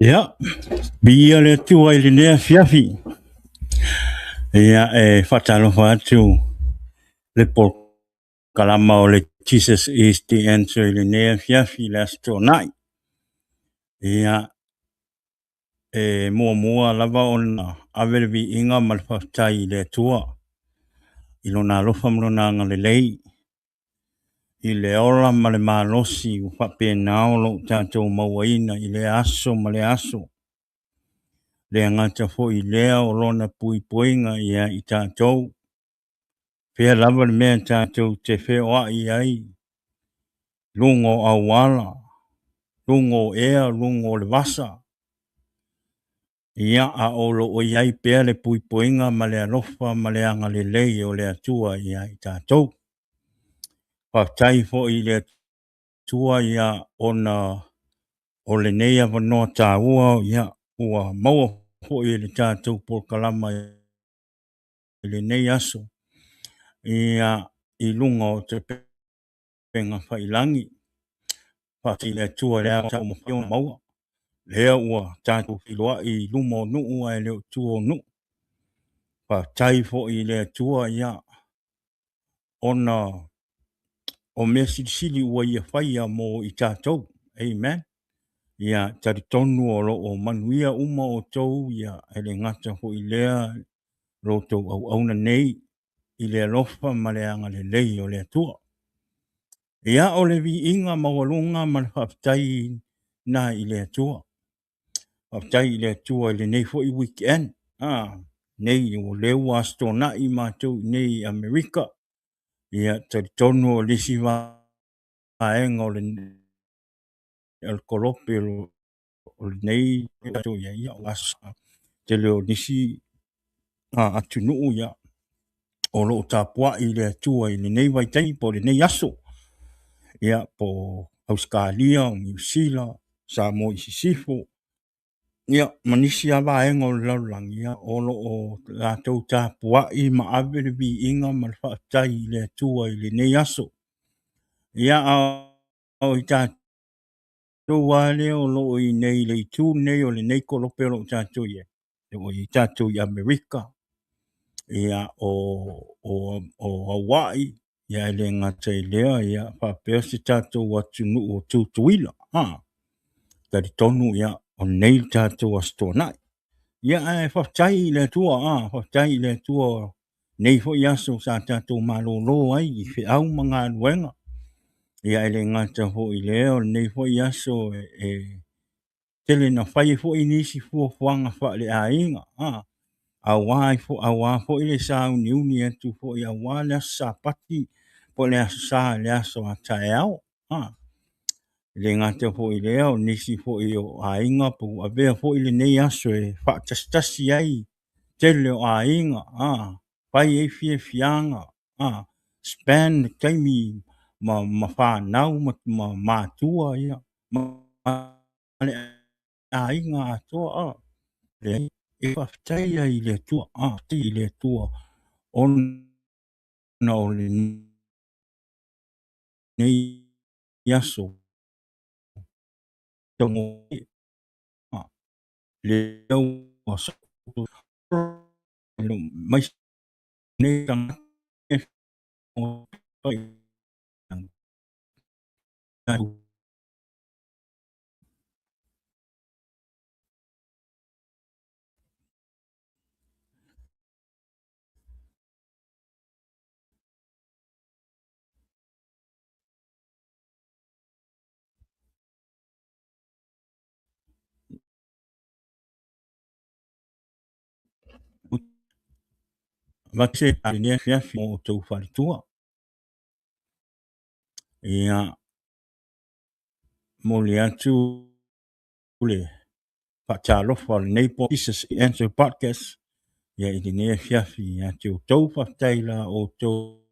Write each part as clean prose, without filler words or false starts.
Ia, viia le Atua i lenei afiafi. Ia, e faatalofa atu le polokalama o le Jesus is the Answer i lenei afiafi i le Aso Toonai. Ia, e muamua lava ona ave le viiga ma le faafetai i le Atua i Lona alofa ma Lona agalelei i le ola ma le malosi ua faapena o lo o tatou mauaina i lea aso ma lea aso. Le gata foi i lea o lona puipuiga ia i tatou. Fea lava le mea tatou te feoai ai, luga o auala, luga o ea, luga o le vasa, ia, a o lo o i ai pea le puipuiga ma le alofa ma le agalelei o le Atua ia i tatou. Faafetai foi i le Atua ia ona o lenei avanoa taua ia ua maua foi e le tatou polokalama i lenei aso ia i luga o upega tafailagi. Faafetai i le Atua lea ua mafai ona maua, lea ua tatou feiloai i luma o nuu ae le o tua o nuu. Faafetai foi i le Atua ia ona o mea silisili ua ia faia mo i tatou. Amen. Ia talitonu o lo o manuia uma outou ia e le gata foi i lea lo outou auauna nei i le alofa ma le agalelei o le Atua. Ia, o le viiga maualuga ma le faafetai na i le Atua. Faafetai i le Atua i lenei foi weekend. Ah, nei o lea ua Aso Toonai matou i nei i Amerika. Ia, talitonu o le isi vaega o le kolope o lenei tatou i ai, ia, o aso tele o nisi atunuu ia o lo o tapuai i le Atua i lenei vaitaimi po o lenei aso, ia po o Ausetalia, o Niu Sila, Samoa i Sisifo, ia ma nisi lava vaega o le lalolagi, ia, o lo o latou tapuai ma ave le viiga ma le faafetai i le Atua i lenei aso. Ia, a o i tatou lava lea o lo o i inei i le itu lenei o lenei kolope o lo o tatou i ai, ua i ai tatou i Amerika, ia, o Hawaii, ia e le gata i lea, ia faapea se tatou atunuu o Tutuila. Ha, talitonu, ia, o nei le tatou Aso Toonai. Ia, ae faafetai i le Atua, a, faafetai i le Atua nei foi aso sa tatou malolo ai i feau ma galuega. Ia e le gata foi i lea, o lenei foi aso e tele na fai ai foi nisi fuafuaga faaleaiga, a, aua foi le sauniuni atu foi aua le aso Sapati po o le aso Sa i le aso a taeao. A, e le gata foi i lea, o nisi foi o aiga po ua avea foi lenei aso e faatasitasi ai tele o aiga, a, fai ai fiafiaga, a, spend le taimi ma fanau ma matua, ia, ma le aiga atoa, a, e faafetai ai i le Atua, a, faafetai i le Atua ona o lenei aso taugofie, a, lea ua mai nei tagata Avatu se lenei afiafi mo outou faletua. Ia, momoli atu le faatalofa o lenei po Jesus Answer Podcast ia i lenei afiafi ia te outou. Faafetai la outou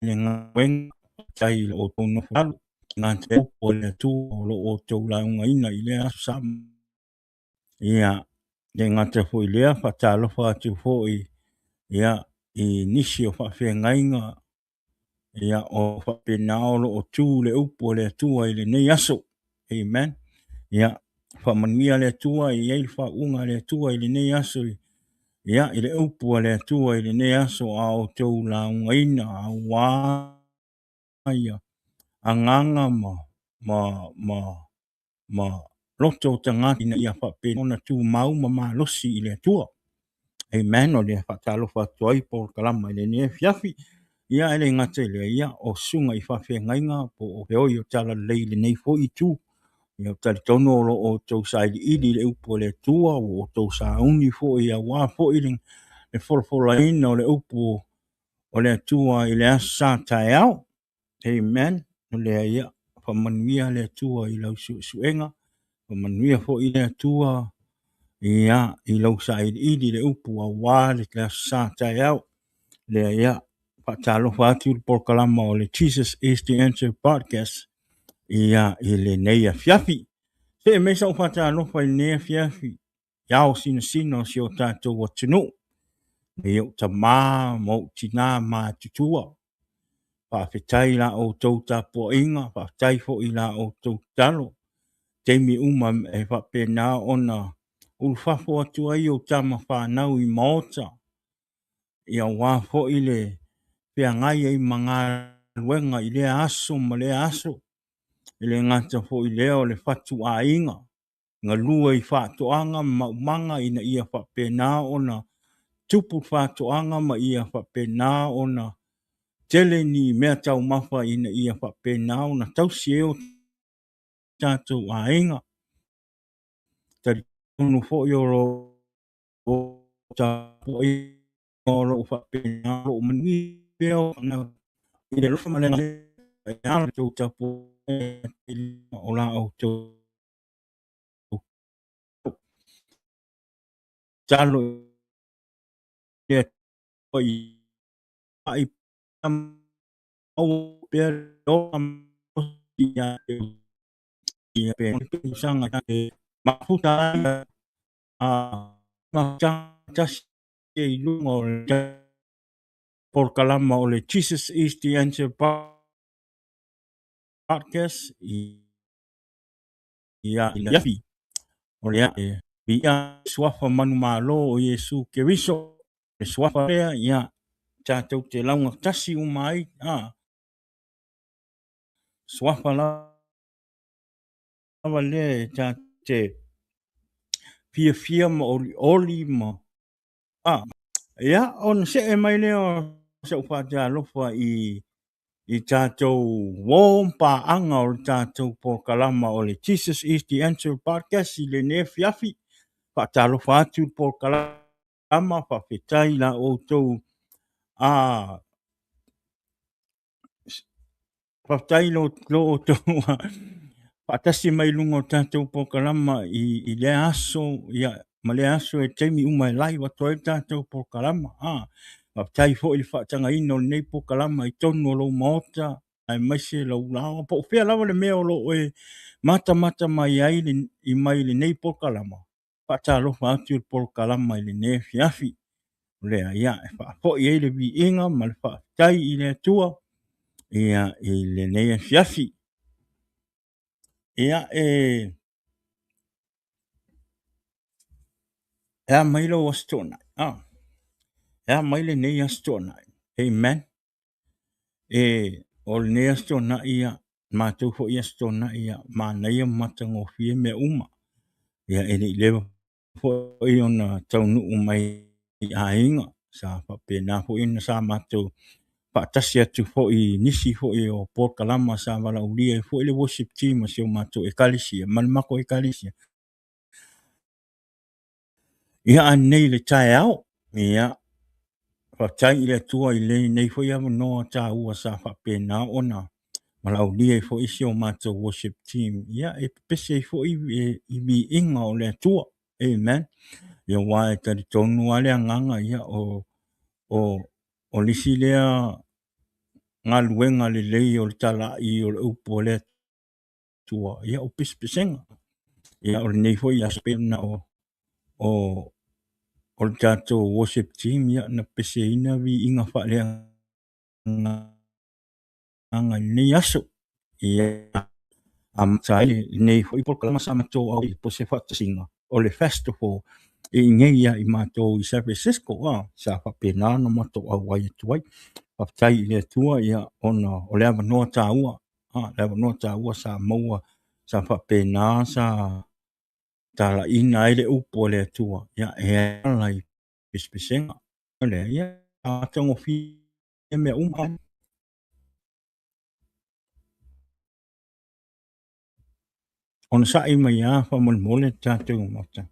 le galuega, faafetai i la outou nofo alo, gata o le Atua o lo o outou laugaina i lea aso Sa. Ia, le gata foi i lea, faatalofa atu foi ia i nisi o faafeagaiga Ia, o faapena o lo o tu le upu a le Atua i lenei aso. Amen. Ia, faamanuia le Atua, e i ai le faauuga a le Atua i lenei aso. Ia, i le upu a le Atua i lenei aso a outou laugaina aua ia agaga ma ma ma ma loto o tagata ina ia faapena ona tumau ma malosi i le Atua. Amen. O lea faatalofa atu ai polokalama i lenei afiafi. Ia, e le gata i lea, ia, o susuga i faafeagaiga po o feoi o Talalelei i lenei foi itu. Ia, ou te talitonu o lo o outou sailiili i le upu a le Atua, ua outou sauni foi aua foi le folafolaina o le upu o le Atua i le Aso Sa taeao. Amen. O lea, ia, faamanuia le Atua i lau suesuega, faamanuia foi le Atua, ia, i lau sailiili i le upu aua le Aso Sa taeao. Lea, ia, faatalofa atu le polokalama o le Jesus is the Answer Podcast, ia, i lenei afiafi. See mai sau faatalofa i lenei afiafi, i ao sinasina o si o tatou atunuu, i ou tamā ma ou tinā matutua. Faafetai i la outou tapuaiga, faafetai foi i la outou tatalo. Taimi uma e faapena ona ulufafo atu ai ou tama fanau i maota, ia aua foi le feagai ai ma galuega i lea aso ma lea aso. E le gata foi i lea o le fatuaiga, galue i faatoaga ma maumaga ina ia faapena ona tupu faatoaga ma ia faapena ona tele ni mea taumafa ina ia faapena ona tausi ai o tatou aiga. Talitonu foi o lo o tapuaiga o lo o faapena o lo o manuia pea o i le alofa ma le agalelei e ala outou tapuaiga o la outou tatalo i le Atua ia maua pea le ola malosi ia te ia pe tausaga e mafuta ai a tasi i luga o le polokalama o le Jesus is the Answer Podcast i ia afiafi. O lea e viia suafa manumalo o Iesu Keriso, le suafa lea, ia tatou te laugatasi uma ai, a suafa lava lea e tatou te fiafia ma olioli ma a ia ona see mai lea o sau faatalofa i i tatou uo ma paaga o le tatou polokalama o le Jesus is the Answer Podcast i lenei afiafi. Faatalofa atu i le polokalama, faafetai i la outou a faafetai lo lo outou faatasi mai luga o tatou polokalama i, i lea aso ia, ma lea aso e taimi uma e live atu ai le tatou polokalama. Ah, faafetai foi i le faatagaina o lenei polokalama i totonu o lou maota aemaise lau laoa po o fea lava le mea o lo o e matamata mai ai le, i mai lenei polokalama. Faatalofa atu i le polokalama i lenei afiafi. O lea, ia, e faafoi ai le viiga ma le faafetai i le Atua ia, i lenei afiafi. Ia, e E a mai lou Aso Toonai? Ah, e a mai lenei Aso Toonai? Amen. E, o lenei Aso Toonai, ia, matou foi Aso Toonai, ia, manaia ma matagofie mea uma. Ia, e le i leva foi ona taunuu mai i aiga, sa faapena foi ona sa matou faatasi atu foi i nisi foi o polokalama sa valaaulia ai foi le worship team a si o matou ekalesia ma le matou ekalesia. Ia anei le taeao, ia, faafetai i le Atua i lenei foi avanoa taua sa faapena ona valaaulia ai foi si o matou worship team, ia, e pepese ai foi i viiga o le Atua. Amen. Ia, aua e talitonu lava le agaga, ia, o, o, o le isi lea galuega lelei o le talai o le upu a le Atua. Atua, ia o pesepesega. Ia o lenei foi aso pei ona o, o, o le tatou worship team, ia na peseina viiga faaleagaga. Agaga i lenei aso. Ia amata ai lenei foi polokalame sa matou auai po o se faatasiga o le Festival i inei ia i matou i San Francisco, sa faapena ona matou auai atu ai. Faafetai i le Atua ia ona o le avanoa taua, le avanoa taua sa maua sa faapena sa talaiina ai le upu a le Atua ia e ala i pesepesega. O lea ia matagofie mea uma. Onosai mai lava faamolemole le tatou Maota.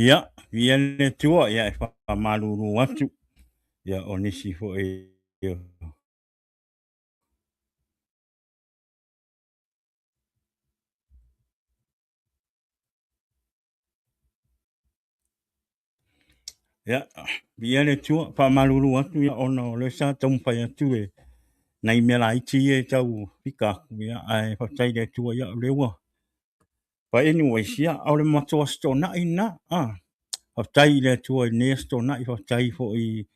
Ia, viia le Atua, ia e faamalulu atu, ia o nisi foi Ia, viia le Atua, faamalulu atu ia ona o lea sa taumafai atu e nai mea laiti ia e tau fika atu, ia ae faafetai i le Atua, ia o lea ua But anyways, ia, o le matou Aso Toonai lena. Ah, faafetai i le Atua i lenei Aso Toonai, faafetai foi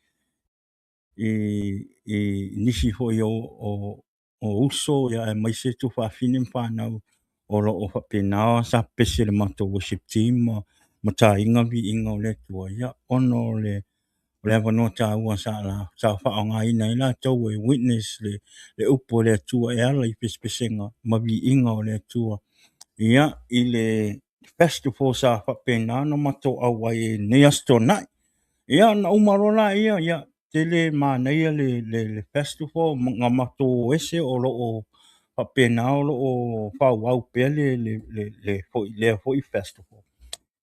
i, i nisi foi o, o, o uso ia, aemaise tuafafine ma fanau o lo o faapena sa pepese i le matou worship team ma, ma taina viiga o le Atua, ia, ona o le, o le avanoa taua sa, la, sa faaaogaina ai latou e witness le, le upu a le Atua e ala i pesepesega ma viiga o le Atua. Ia, i le festival sa faapena ona matou auai ai i lenei Aso Toonai. Ia, ona uma loa laia, ia, tele manaia le, le, le festival, na matou o ese o lo o faapena o lo o faaauau pea le, le, le, le foi, lea foi festival.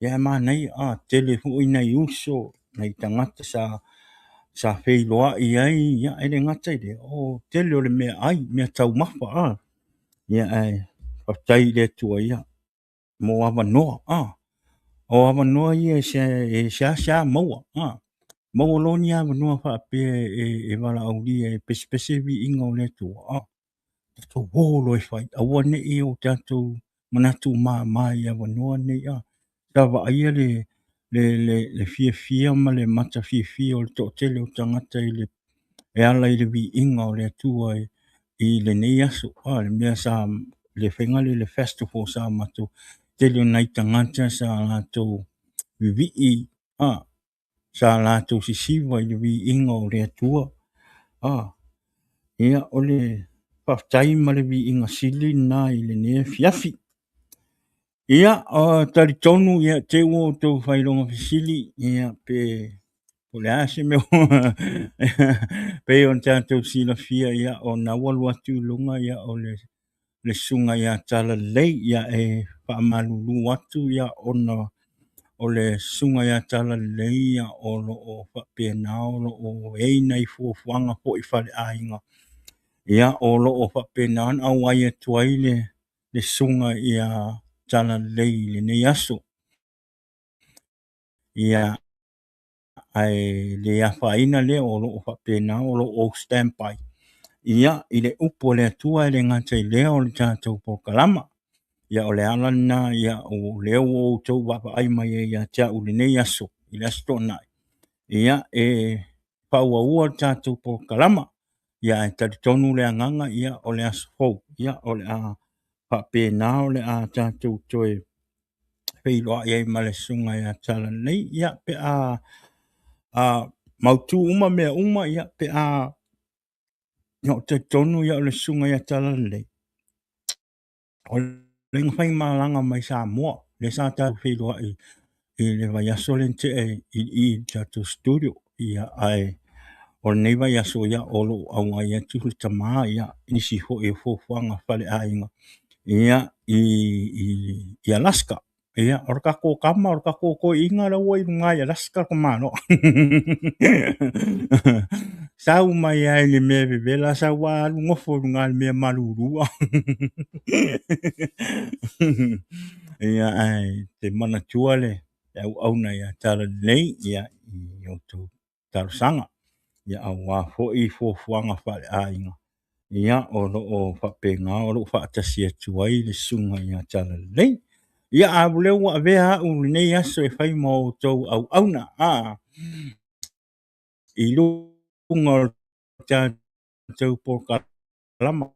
Ia, e manaia, a, tele foi nai uso, nai tagata sa, sa feiloai ai, ia, e le gata i lea, o tele o le meaai, mea taumafa, a. Ia, ae faafetai i le Atua, ia, mo avanoa, a. O avanoa ia e seasea maua, a. Maua loa ni avanoa faapea e, e valaaulia e pesepese viiga o le Atua, a. Tatou o loa e fai, aua ne i o tatou manatu mama i avanoa nei, a. Sa vaaia le, le, le, le fiafia ma le matafiafia o le toatele o tagata i le, e ala i le viiga o le Atua e, i lenei aso, a, le mea sa, le faiga lea le festival sa matou, tele o nai tagata sa latou vivii, a, sa latou sisiva i le viiga o le Atua, a, ia, o le faafetai ma le viiga sili lena i lenei afiafi. Ia, o talitonu, ia, te ua outou failoga fesili, ia, pe o le a se mea pei ona tatou silafia, ia, ona ua alu atu i luga, ia, o le, le susuga ia Talalelei, ia, e faamalulu atu, ia, ona o le susuga ia Talalelei, ia, o lo o faapena o lo o i ai nai fuafuaga foi faaleaiga, ia, o lo o faapena ona auai atu ai le, le susuga ia Talalelei i lenei aso. Ia, ae le afaina lea o lo o faapena o lo o stand by. Ia, i le upu a le Atua e le gata i lea o le tatou polokalama. Ia, o le ala lena, ia, o lea ua outou vaavaai mai ai ia te au i lenei aso, i le Aso Toonai. Ia, e faaauaua le tatou polokalama. Ia, ae talitonu le agaga, ia, o le aso fou, ia, o le a faapena o le a tatou toe feiloai ai ma le susuga ia Talalelei, ia, pe a, a mautu uma mea uma, ia, pe a na ou talitonu, ia, o le susuga ia Talalelei, o le na faimalaga mai Samoa, lea sa tatou feiloai i le vaiaso lea na tea i i le tatou studio, ia, ae o lenei vaiaso, ia, o lo o auai atu le tama, ia, nisi foi o fuafuaga faaleaiga, ia, i, i, i Alaska. Ia, o le tatou tama, o le tatou toeaina la ua i luga i Alaska le tamaloa. Sau mai lava i le mea vevela, sau lava alu nofo i luga i le mea malulu. Ia, ae te manatua le auauna ia Talalelei, ia, i outou talosaga, ia aua foi fuafuaga faaleaiga, ia o lo o faapena o lo o faatasi atu ai le susuga ia Talalelei. Ia, a o lea ua avea au i lenei aso e fai ma outou auauna, a, i luga o le tatou polokalama,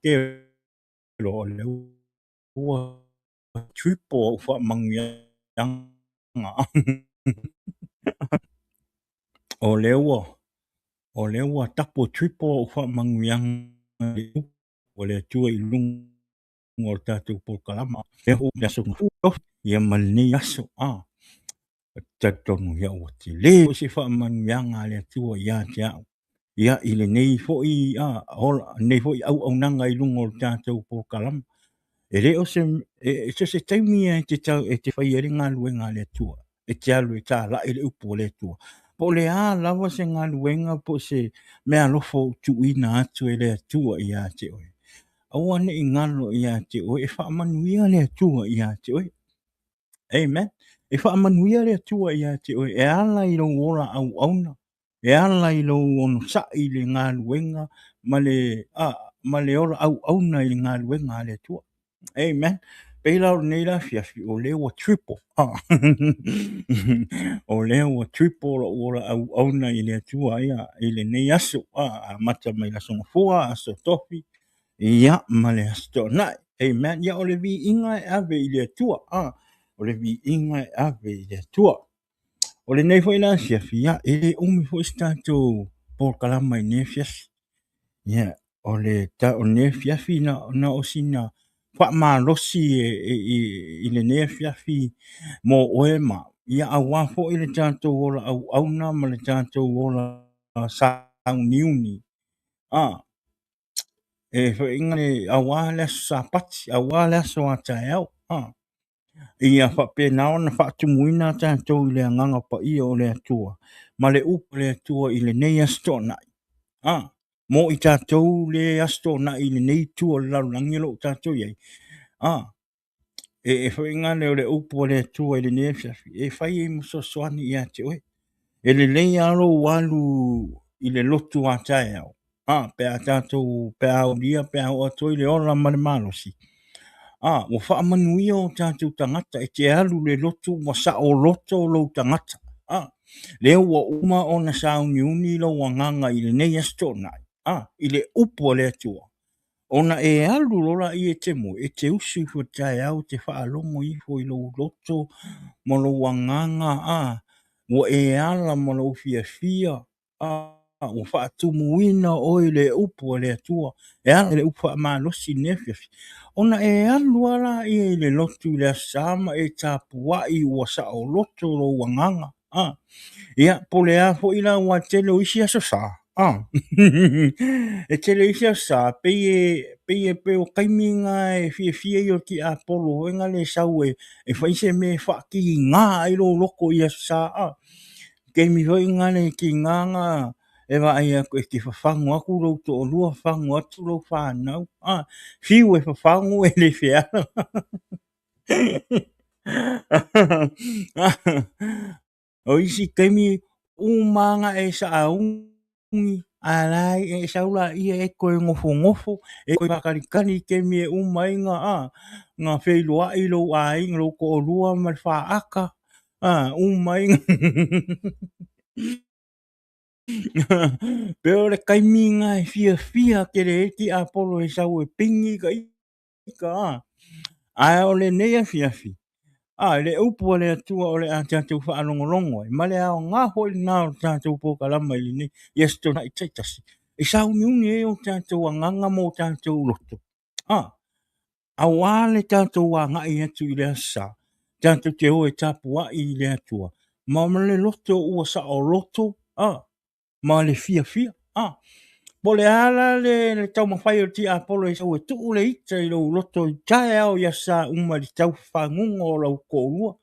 kelo o lea ua triple au faamanuiaga. O lea ua, o lea ua double triple au faamanuiaga o le Atua i luga o le tatou polokalama. Ia ma lenei aso, a, talitonu ia ua tele foi se faamanuiaga a le Atua ia te au. Ia, i lenei foi, a, ola, lenei foi auaunaga i luga o le tatou polokalama. E le o se, e, so se taimi e te tau, e te faia ai le galuega a le Atua, e te alu e talai le upu a le Atua. Po o le a lava se galuega po o se meaalofa ua tuuina atu e le Atua ia te oe, aua ne i galo ia te oe, e faamanuia le Atua ia te oe. Amen. E faamanuia le Atua ia te oe e ala i lou ola auauna, e ala i lou onosai i le galuega ma le, a, ma le ola auauna i le galuega a le Atua. Amen. Pei la o lenei la afiafi, o lea ua triple. O lea ua triple lou ola auauna i le Atua ia, i lenei aso. Amata mai le Aso Gafua, Aso Tofi, ia, ma le Aso Toonai. Amen. Ia, o le viiga e ave i le Atua. O le viiga e ave i le Atua. O lenei foi la afiafi, ia, e le umi foi se tatou polokalama i lenei afiafi. Ia, o le o lenei afiafi na, na o sina faamalosi e, i lenei afiafi mo oe ma ia aua foi le tatou ola auauna ma le tatou ola sauniuni. A, e foi le aua le aso Sapati, aua le aso a taeao. A, ia faapena ona faatumuina tatou i le agaga paia o le Atua ma le upu o le Atua i lenei aso Toonai. A, mo i tatou le Aso Toonai i lenei itu o le lalolagi o lo o tatou i ai. A, e foi gale o le upu a le Atua i lenei afiafi, e fai ai ma fesoasoani ia te oe. E lelei lava lou alu i le lotu a taeao, a, pe a tatou, pe a aulia, pe a oo atu ai le ola ma le malosi. A, ua faamanuia o tatou tagata, e te alu i le lotu ua saoloto lou tagata. A, lea ua uma ona sauniuni lou agaga i lenei Aso Toonai, a, i le upu a le Atua, ona e alu loa laia e te moe, e te usu ifo i le taeao e te faalogo ifo i lou loto ma lou agaga, a, ua e ala ma lou fiafia, a, ua faatumuina oe i le upu a le Atua, e ala i le upu faamalosi i lenei afiafi, ona e alu lava laia i le lotu i le Aso Sa ma e tapuai ua saoloto lou agaga. A, ia, po o le a foi la, aua e tele o isi Aso Sa, a, e tele isi Aso Sa, pei e, pei e, pei o taimi na e fiafia ia o le tiapolo foi na le sau e, e fai se mea e faakiga ai lou loto i Aso Sa, a. Taimi foi na le tiga na e vaai atu e te fafagu atu lou toalua, fafagu atu lau fanau, a, fiu e fafagu e le feala. O isi taimi uma lava na e saaugi, a la e sau laia e toe nofonofo, e toe faatalitali i taimi e uma ai na, a, na feiloai lou aiga, lou toalua ma le faata, a, uma ai. Pei o le taimi lena e fiafia tele ai le tiapolo e sau e pigi ta ita, a. Ae o lenei afiafi, a, le upu a le Atua o le a tatou faalogologo ai, ma le aoga foi lena o le tatou polokalama i lenei i Aso Toonai taitasi, e sauniuni ai o tatou agaga ma o tatou loto, a, aua le tatou agai atu i le Aso Sa, tatou te o e tapuai i le Atua, ma le loto ua saoloto, a, ma le fiafia. A, po o le a la le, le taumafai o le tiapolo e sau e tuu le ita i lou loto i taeao i aso sa uma i le tau fafaguga o lau toalua,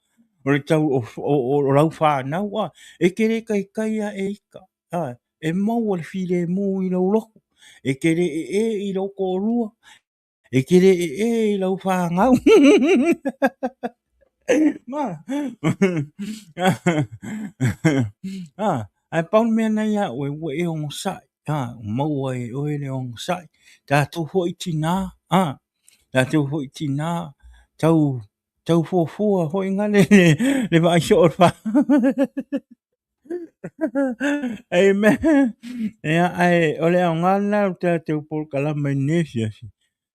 o le tau o, o, o lau fanau, a, e te le taitai a e ita, a, e maua le filemu i lou loto, e te le ee i lou toalua, E te le ee i lau fanau. Ma. Ah, ae pau le mea na ia oe, ua e onosai. Ah, ua maua e oe le onosai. Tatou foi tinā, ah, tatou foi tinā, tau, tau fuafua foi na le, le vaai soo o le fa. Amen. Ia, ae o le aoga lena o le tatou polokalama i lenei afiafi.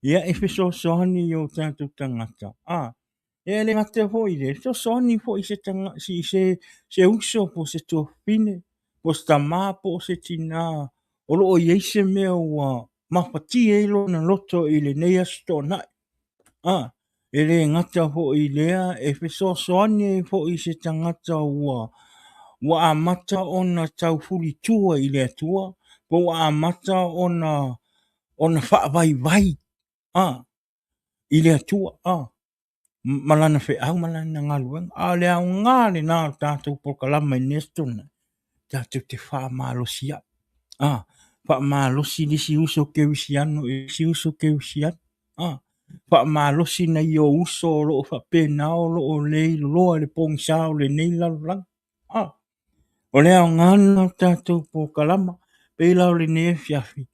Ia, e fesoasoani i o tatou tagata. A, e le gata foi i lea, e fesoasoani foi i se, tanga, si, se, se uso po o se tuafafine, po o se tamā po o se tinā o lo o i ai se mea ua mafatia ai lona loto i lenei Aso Toonai. A, e le gata foi i lea, e fesoasoani ai foi i se tagata ua ua amata ona taufulitua i le Atua, po ua amata ona ona faavaivai a i le Atua a ma lana feau ma lana galuega. A o le aoga lena o le tatou polokalama i lenei Aso Toonai, tatou te faamalosi ai. A, faamalosi le isi uso kerisiano i le isi uso kerisiano. A, faamalosi nai ou uso o lo o faapena o lo o leiloa i le pogisa o lenei lalolagi. A, o le aoga lena o le tatou polokalama, pei la o lenei afiafi,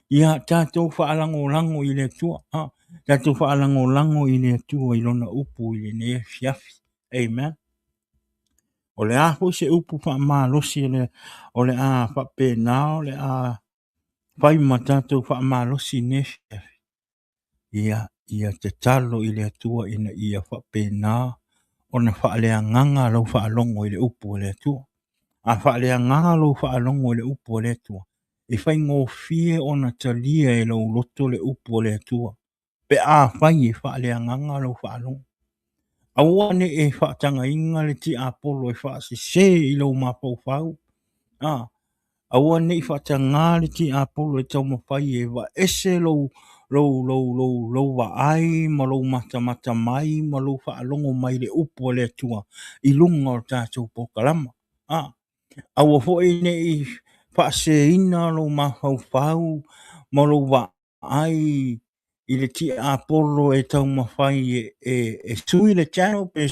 ia tatou faalagolago i le Atua. A, tatou faalagolago i le Atua i Lona upu i lenei afiafi. Amen. O le a foi se upu faamalosi o le a faapena o le a fai ma tatou faamalosi i lenei afiafi, ia, ia tatalo i le Atua ina ia faapena ona faaleagaga lau faalogo i le upu a le Atua. A faaleagaga lou faalogo i le upu a le Atua, e faigofie ona talia e lou loto le upu a le Atua, pe afai e faaleagaga lou faalogo. Aua ne i e faatagaina le tiapolo e faasese i lou mafaufau. A, aua ne i faataga le tiapolo e taumafai e vaese lou, lou, lou, lou, lou vaai ma lou matamata mai ma lou faalogo mai i le upu a le Atua i luga o le tatou polokalama. A, aua foi ne i faaseseina lou mafaufau ma lou vaai i le tiapolo e taumafai e sui le channel pe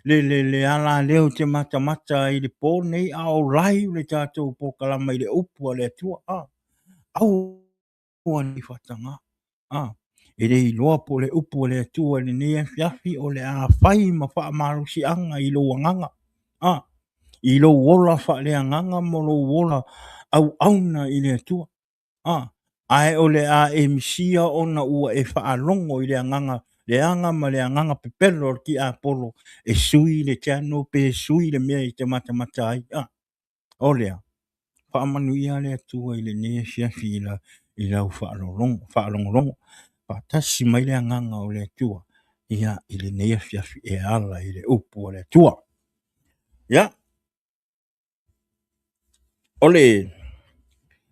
le alaleo e te matamata ai i le po lenei a o live le tatou polokalama i le upu a le Atua. A, aua ne i faataga. A, e le iloa po o le upu a le Atua i lenei afiafi o le a fai ma faamalosiaga i lou agaga. A, i lou ola faaleagaga ma lou ola auauna i le Atua. A, ae o le a e misia ona ua e faalogo i le agaga leaga ma le agaga pepelo o le tiapolo e sui le channel pe sui le mea e te matamata ai. A, o lea, faamanuia le Atua i lenei afiafi i, la, i lau faalogologo. Faatasi mai le agaga o le Atua ia i lenei afiafi e ala i le upu a le Atua. Ia, o le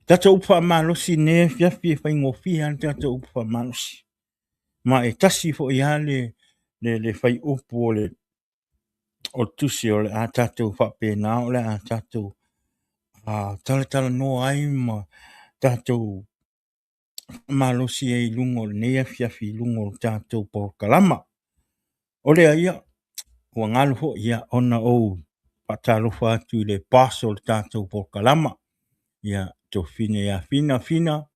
tatou upu faamalosi i lenei afiafi e faigofie lava le tatou upu faamalosi. Ma e tasi foi lava le, le, le faiupu o le, o le tusi o le a tatou faapena o le a tatou talatalanoa ai ma tatou malosi ai i luga o lenei afiafi i luga o le tatou polokalama. O lea ia, ua galo foi ia ona ou faatalofa atu i le boss o le tatou polokalama, ia Tofine ia Fina. Fina,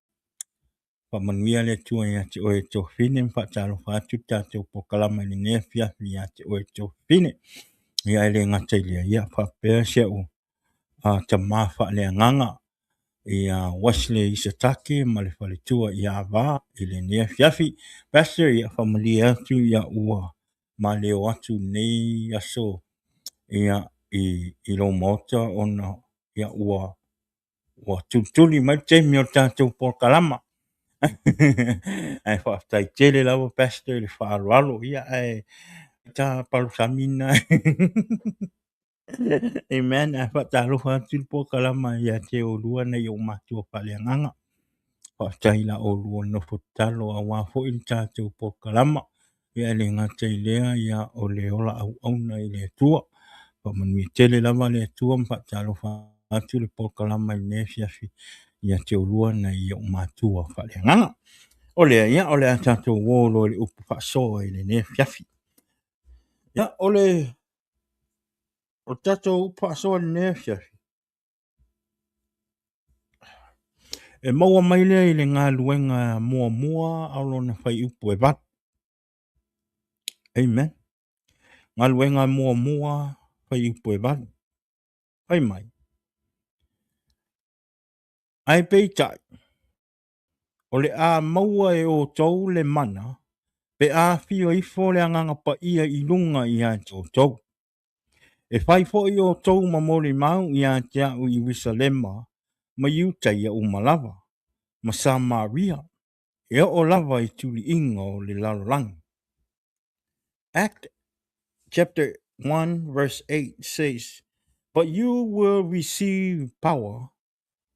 faamanuia le Atua ia te oe Tofine, ma faatalofa atu le tatou polokalama i lenei afiafi ia te oe Tofine. Ia e le gata i lea, ia faapea si au tama faaleagaga ia Wesley Isatake ma le faletua ia Va i lenei afiafi. Pastor, ia faamalie atu ia ua maleo atu lenei aso ia i lou maota ona ia ua ua tulituli mai le taimi o le tatou polokalama. Ae faafetai tele lava Pastor i le faaaloalo, ia ae ta palosami na. Amen. Ae faatalofa atu le polokalama ia te oulua nai ou matua faaleagaga. Faafetai i la oulua nofo tatalo aua foi le tatou polokalama. Ia e le gata i lea, ia o le ola auauna i le Atua. Faamanuia tele lava le Atua ma faatalofa atu le polokalama i lenei afiafi ia te oulua nai ou matua faaleagaga. O lea, ia, o le a tatou o loa i le upu faasoa i lenei afiafi. Ia, o le O le tatou upu faasoa i lenei afiafi, e maua mai lea i le galuega muamua a lona fuaiupu e 8. Amen. Galuega muamua fuaiupu e 8. Fai mai. Ae peitai, o le a maua e outou le mana pe a afio ifo le Agaga Paia i luga ia te outou. E fai foi outou ma molimau ia te au i Ierusalema ma Iutaia uma lava, ma Samaria, e oo lava i tuliiga o le lalolagi. Act chapter 1 verse 8 says, But you will receive power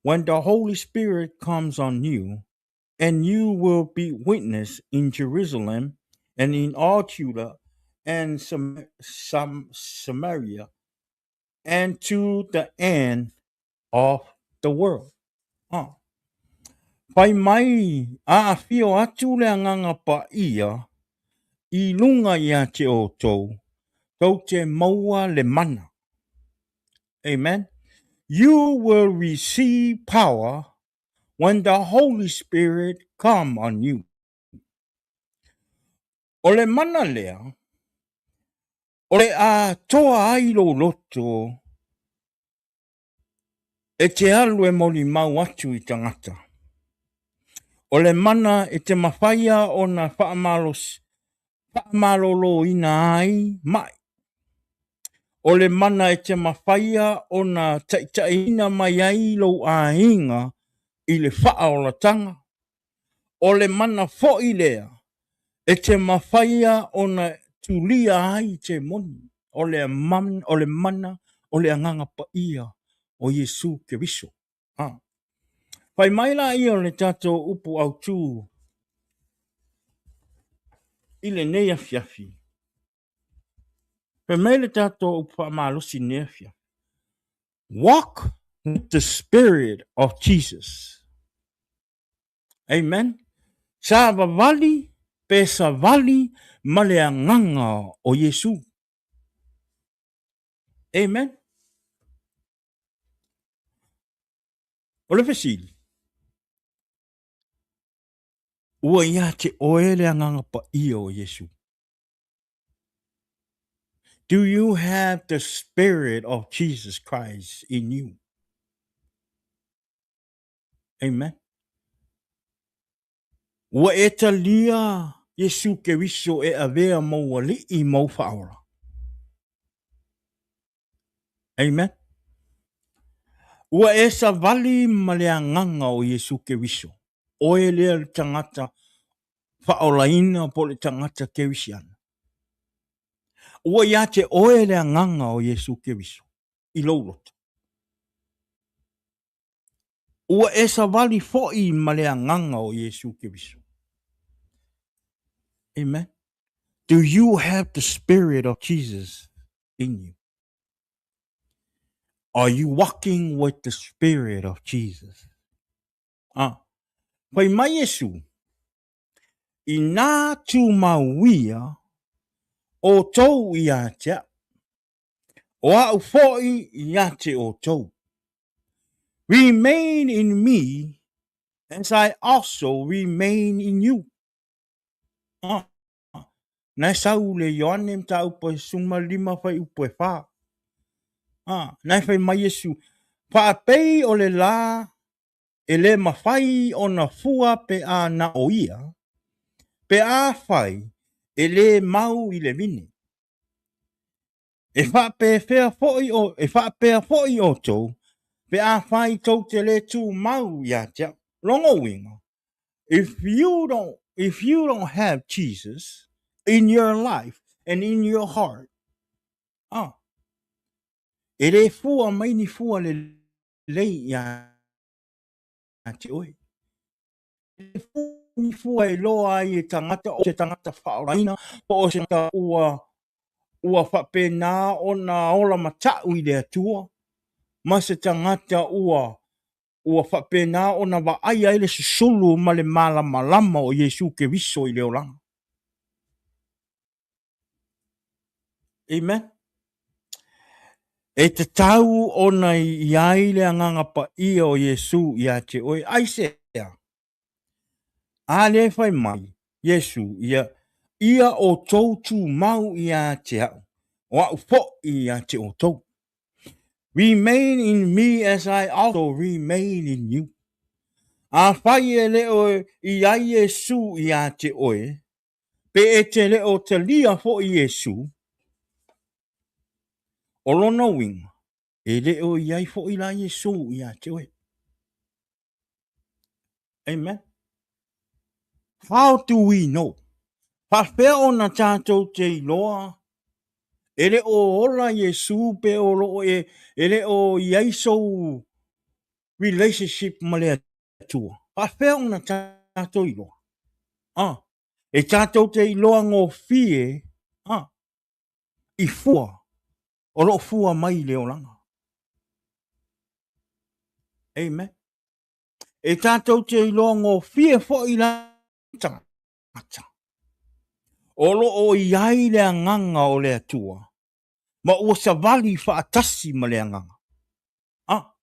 when the Holy Spirit comes on you, and you will be witness in Jerusalem and in all Judah and Sam- Sam- Samaria and to the end of the world. Ah. Fai mai a afio atu le Agaga Paia i luga ia te outou, tou te maua le mana. Amen. You will receive power when the Holy Spirit come on you. O le mana lea, o le atoa ai lou loto e te alu e molimau atu i tagata. O le mana e te mafaia ona faamaloloina ai mai. O le mana e te mafaia ona taitaiina mai ai lou aiga i le faaolataga. O le mana foi lea e te mafaia ona tulia ai temoni. O le mana o le Agaga Paia o Iesu Keriso. Fai mai laia o le tatou upu autu i lenei afiafi. Fai mai le tatou upu faamalosi i lenei afiafi. Walk with the Spirit of Jesus. Amen. Savavali pe savali ma le Agaga o Iesu. Amen. O le fesili, ua ia te oe le Agaga Paia o Iesu? Do you have the Spirit of Jesus Christ in you? Amen. Ua e talia Iesu Keriso e avea mou alii ma ou faaola. Amen. Ua e savali ma le Agaga o Iesu Keriso. Oe lea le tagata faaolaina po o le tagata Kerisiano. Ua ia te oe le Agaga o Iesu Keriso i lou loto. Ua e savali foi ma le Agaga o Iesu Keriso. Amen. Do you have the Spirit of Jesus in you? Are you walking with the Spirit of Jesus? Ah, fai mai Iesu, inā tumau ia outou ia te au, o a'u foi ia te outou. Remain in me as I also remain in you. Ah, na e sau le Ioane mataupu e 15 fuaiupu e 4. Ah, na e fai mai Iesu, faapei o le la e le mafai ona fua pe a na o ia, pe a fai e le mau i le vine. E faapefea foi o, e faapea foi outou, pe a fai tou te le tumau ia te au. Lona uiga, if you don't have Jesus in your life and in your heart, ah, e le fua mai ni fua lelei ia te oe. E ni fua e iloa ai e tagata o se tagata faaolaina po o se tagata ua ua faapena ona ola matau i le Atua ma se tagata ua ua faapena ona vaaia ai le susulu ma le malamalama o Iesu Keriso i le olaga. Amen. E tatau ona i ai le Agaga Paia o Iesu ia te oe. Aisea? A lea e fai mai Iesu ia, ia outou tumau ia te au, o a'u foi ia te outou. Remain in me as I also remain in you. Afai e le o i ai Iesu ia te oe, pe e te le o talia foi Iesu, o lona uiga, e le o i ai foi la Iesu ia te oe. Amen. How do we know? Faapefea ona tatou te iloa e le o ola Iesu pe o lo o e, e le o i ai sou relationship ma le Atua? Faapefea ona tatou iloa? Ah, e tatou te iloa gofie ah, i fua o lo o fua mai i le olaga. Amen. E tatou te iloa gofie foi la tagata o lo o i ai le Agaga o le Atua ma ua savali faatasi ma le Agaga. Ah.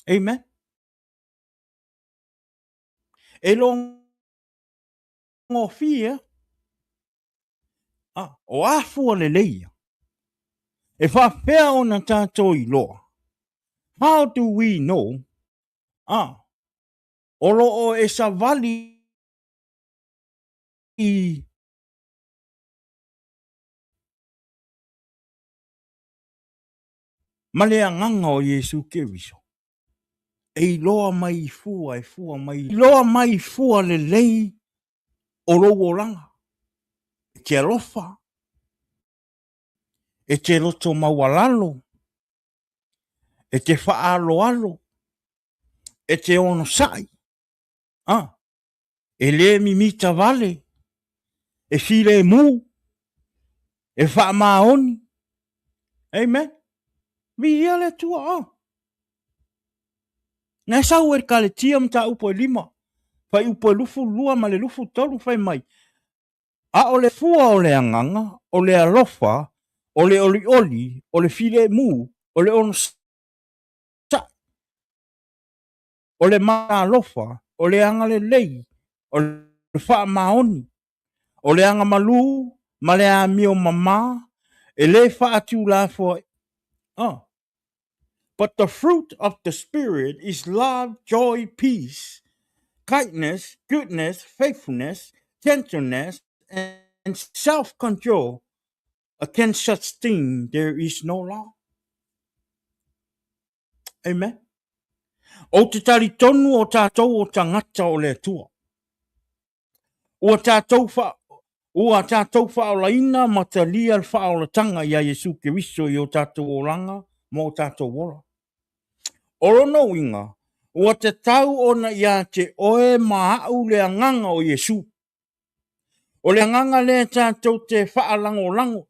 Amen. E iloa Gofie a, o a fua lelei ia? E faapefea ona tatou iloa? How do we know? A, o lo o e savali i ma le agaga o Iesu Keriso. E iloa mai i fua, e fua mai, iloa mai i fua lelei o lou olaga. E te alofa, e te loto maualalo, e te faaaloalo, e te onosai, a, e le mimita vale, e filemu, e faamaoni. Amen. Viia le Atua. A. Na e sau e le Kaletia mataupu e 5, fuaiupu e 22 ma le 23 fai mai, a o le fua o le agaga, o le alofa, o le olioli, o le filemu, o le onosai, o le alofa, o le agalelei, o le faamaoni, o le agamalu ma le amio mama, e le faatulafoa. Oh. But the fruit of the Spirit is love, joy, peace, kindness, goodness, faithfulness, gentleness, and self-control. Against such thing there is no law. Amen. O te talitonu o tātou o tangata o le Atua. Ua tātou wha, ua tātou whaolaina ma talia le whaolatanga i a Iesu Keriso i o tātou oranga ma o tātou ola. O lona uiga, ua tatau ona ia te oe ma a'u le agaga o Iesu. O le agaga lea tatou te faalagolago,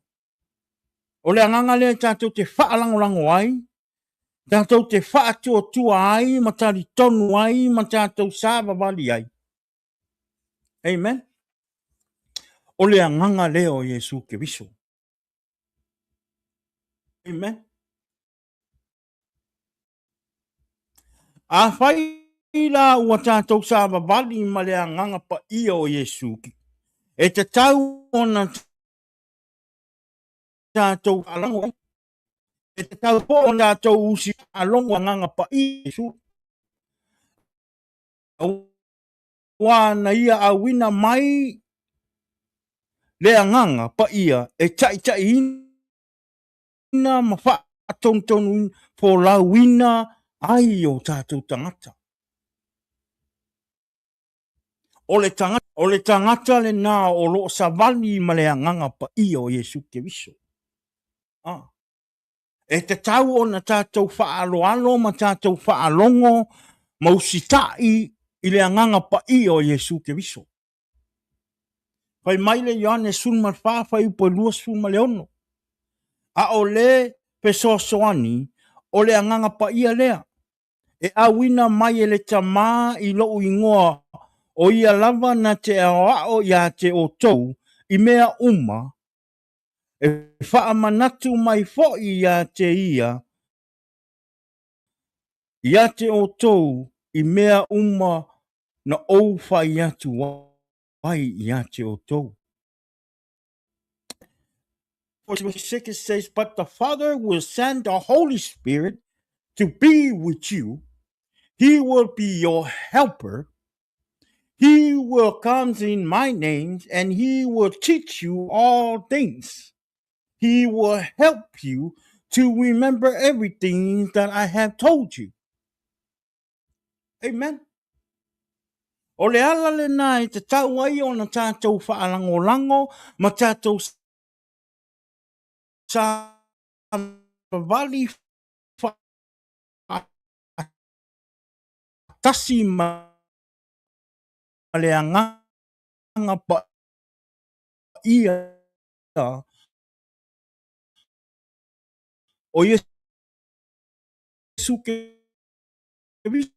o le agaga lea tatou te faalagolago ai, tatou te faatuatua ai ma talitonu ai ma tatou savavali ai. Amen. O le agaga lea o Iesu Keriso. Amen. Afai la ua tatou savavali ma le agaga paia o Iesu, e tatau ona tatou faalogo ai. E tatau foi ona tatou usi faalogo agaga paia o Iesu. Aua na ia auina mai le agaga paia e taitaiina ma faatonutonu folauina ai o tatou tagata. O le tagata, o le tagata lena o lo o savali ma le agaga paia o Iesu Keriso. Ah. E tatau ona tatou faaaloalo ma tatou faalogo ma usitai i le agaga paia o Iesu Keriso. Fai mai le Ioane 14 fuaiupu e 26, A o le fesoasoani o le agaga paia lea, e auina mai e le Tama i lou ingoa, o ia lava na te aoao iā te outou i mea uma, e faamanatu mai foi iā te ia, iā te outou i mea uma na ou fai atu ai iā te outou. 46 says, But the Father will send the Holy Spirit to be with you. He will be your helper. He will come in my name and he will teach you all things. He will help you to remember everything that I have told you. Amen. O le ala lena e tatau ai ona tatou faalagolago ma tatou savavali faatasi ma le agaga paia o Iesu Keriso.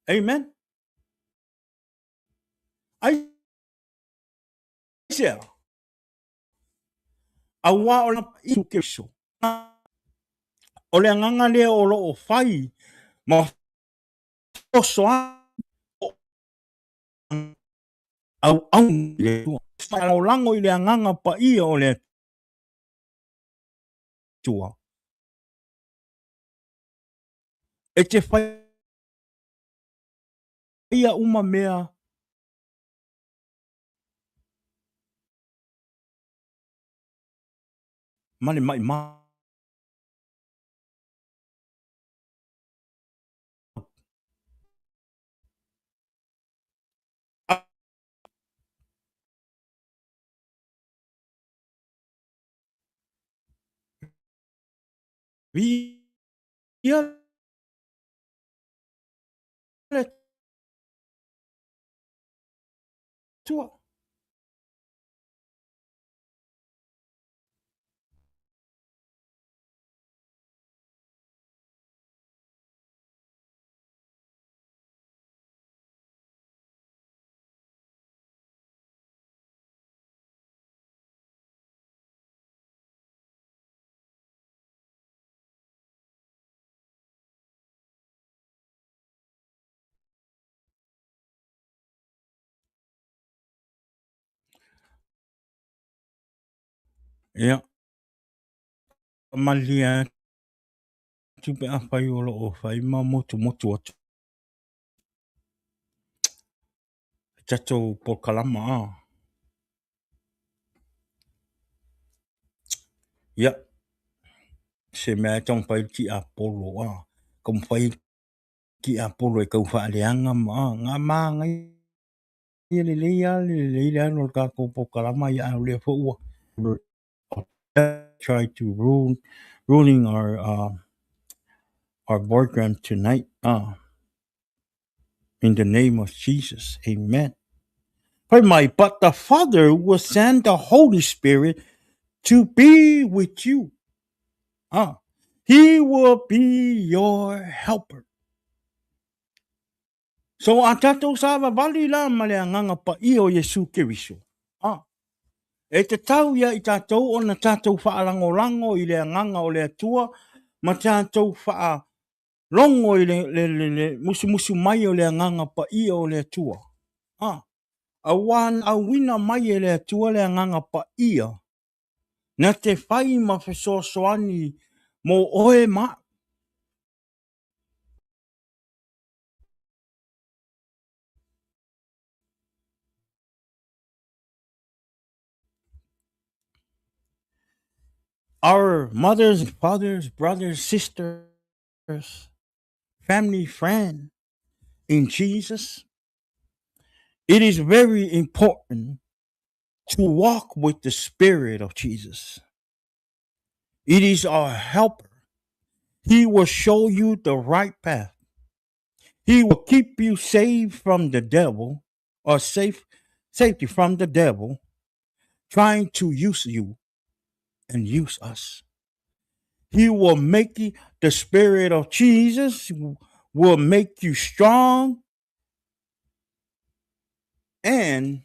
Amen. Aisea? Aua o le Iesu Keriso. O le agaga lea o lo o fai ma fesoasoani. Auauna i le Atua. Faalagolago i le Agaga Paia o le Atua. E te faia uma mea ma le maimau. Viia le Atua. Ia, malie atu pe afai o lo o fai ma motumotu atu le tatou polokalama a. Ia, se mea e taumafai le tiapolo a, taumafai le tiapolo e tau faaleaga ma a, na manaia lelei lava le lelei le alu o le tatou polokalama, ia a o lea foi ua try to ruin ruining our program tonight. In the name of Jesus. Amen. Fai mai, but the Father will send the Holy Spirit to be with you. He will be your helper. So a tatou savavali la ma le Agaga Paia o Iesu Keriso. E tatau ia i tatou ona tatou faalagolago i le Agaga o le Atua ma tatou faalogo i le musumusu mai o le Agaga Paia o le Atua. Aua na auina mai e le Atua le Agaga Paia na te fai ma fesoasoani mo oe ma a'u. Our mothers and fathers, brothers, sisters, family, friend in Jesus, it is very important to walk with the Spirit of Jesus. It is our helper. He will show you the right path. He will keep you safe from the devil, or safety from the devil trying to use you and use us. He will make you, the Spirit of Jesus will make you strong and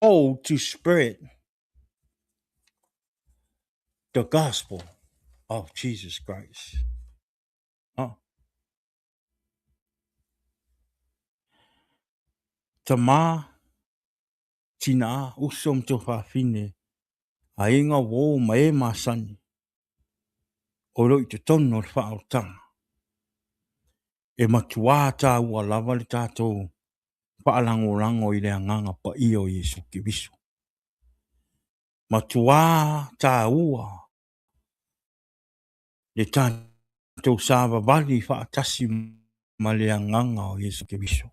bold to spread the gospel of Jesus Christ. Tamā, tinā, uso ma tuafafine, aiga uō ma e masani, o lo o i totonu o le faaolataga. E matuā tāua lava le tatou faalagolago i le Agaga Paia o Iesu Keriso. Matuā tāua le tatou savavali faatasi ma le Agaga o Iesu Keriso.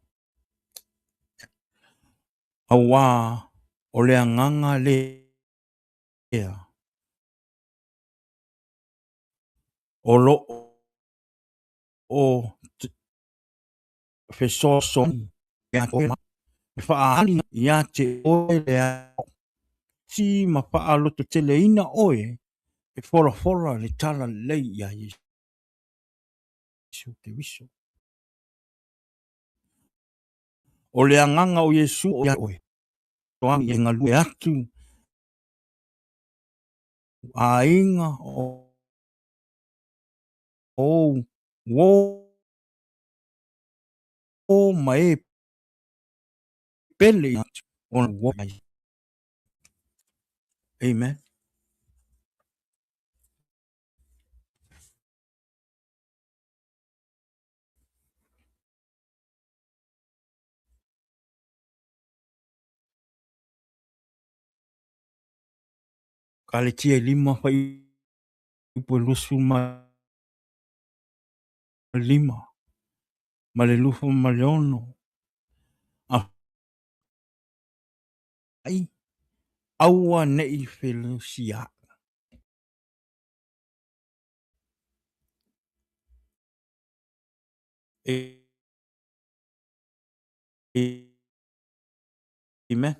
Auā o le Agaga lea o lo o fesoasoani ia te oe ma le faaali ia te oe le si ma faalototeleina oe e folafola le talalelei iā Iesu Keriso. O le Agaga o Iesu o ia oe e galue atu aiga o ou uō ma e pele. Ona ua ai. Amen. Kaletia e lima fuaiupu e 25 ma le 26. Ai, aua ne'i felusia'i. Amen.